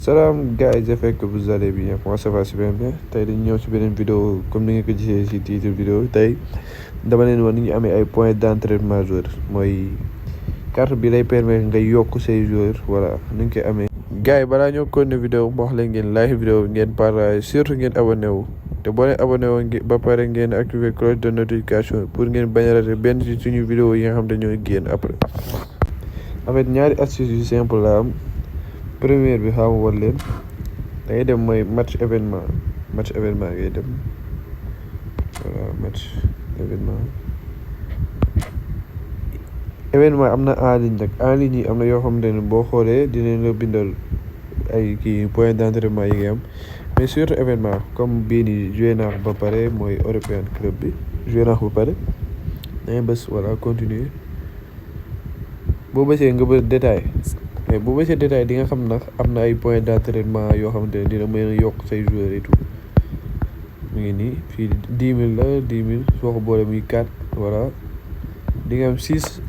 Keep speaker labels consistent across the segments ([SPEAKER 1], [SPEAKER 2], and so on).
[SPEAKER 1] Salam gayi, j'espère que vous allez bien. Moi ça va super bien. Tey dañu ñëw ci beneen vidéo comme ni nga ko gisee ci titre vidéo tey dama leen wax ni ñu amee ay points d'entraînement joueur mooy carte bi lay permettre nga yokk say joueurs voilà ni nga koy amee. Gars yi balaa ñoo continuer vidéo mu wax leen ngeen like vidéo ngeen partage surtout ngeen abonné wu te boo leen abonné wu ba pare ngeen activer cloche de notification pour ngeen bañ a rater benn ci suñu vidéo yi nga xam ne ñooy génn après. En fait ñaari astuce yu simple la am. Première bi xaw ma war leen da ngay dem mooy match événement ngay dem voilà match événement am na en ligne nag en ligne yi am na yoo xamante ne boo xoolee dinañ la bindal ay kii point d'entraînement yi nga am mais surtout événement comme bii nii joué naa ba pare mooy européen club bi joué naa ba pare da ngay bës voilà continuer boo bësee nga bës détail mais bu bësee détail di nga xam nag am na ay points d'entraînement yoo xamante ne dina mën a yokk say joueurs et tout mu ngi nii fii 10 000 la 10 000 soo ko boole muy 4 voilà di nga am 6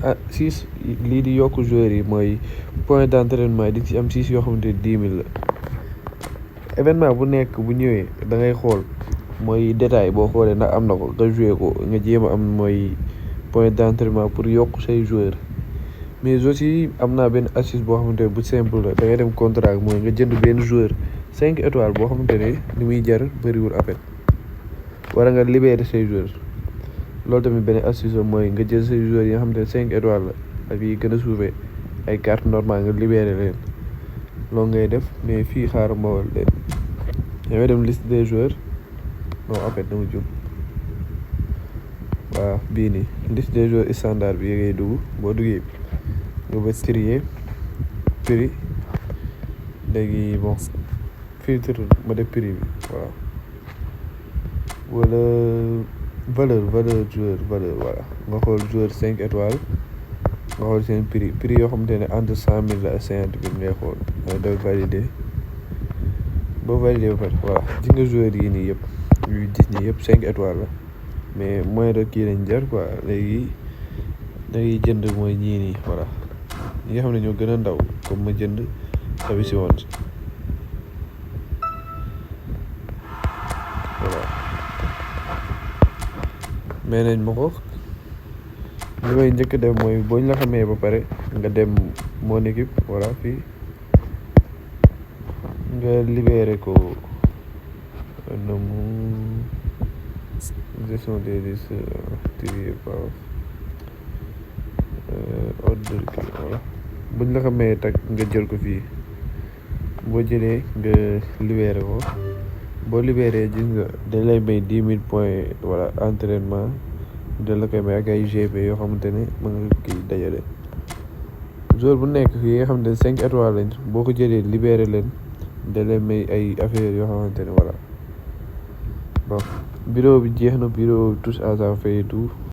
[SPEAKER 1] lii di yokk joueurs yi mooy point d'entraînement yi di ci am 6 yoo xamante ne 10 000 la. événement bu nekk bu ñëwee da ngay xool mooy détail boo xoolee ndax am na ko nga joué ko nga jéem a am mooy point d'entraînement pour yokk say joueurs. mais aussi am naa benn astuce boo xamante ne bu simple la da ngay dem contrat mooy nga jënd benn joueur 5 étoiles boo xamante ne ni muy jar bëriwul en fait wala nga libérer say joueurs loolu tamit benn astuce la mooy nga jël say joueurs yi nga xamante ne 5 étoiles la ak yi gën a suufee ay carte normale nga libérer leen loolu ngay def mais fii xaaral ma wal leen da ngay dem liste des joueurs non en fait dama jum waaw bii nii liste des joueurs standard bi ngay dugg boo duggee nga ba trier prix léegi bon filtre ma def prix bi waaw wala valeur joueur voilà nga xool joueur 5 étoiles nga xool seen prix yoo xamante ne entre 100 000 la ak 50 000 ngay xool nga def valider boo valider ba pare voilà gis nga joueurs yi nii yëpp yu gis nii yëpp 5 étoiles la mais moins de kii lañ jar quoi léegi da ngay jënd mooy ñii nii voilà ñi nga xam ne ñoo gën a ndaw comme ma jënd xawi si woon voilà mais nañ ma ko li may njëkk dem mooy boo ñu la xamee ba pare nga dem mon équipe voilà fii nga libéré ko namu gestion des listes trier par ordre voilà buñ la xamee tag nga jël ko fii boo jëlee nga libéré ko boo libéré gis nga dañ lay may 10 000 points voilà entraînement dañ la koy may ak ay GP yoo xamante ne mën nga kii dajale joueur bu nekk yi nga xamante ne 5 étoiles lañ boo ko jëlee libéré leen dañ lay may ay affaires yoo xamante ne voilà bon vidéo bi jeex na vidéo tous à sa fait tout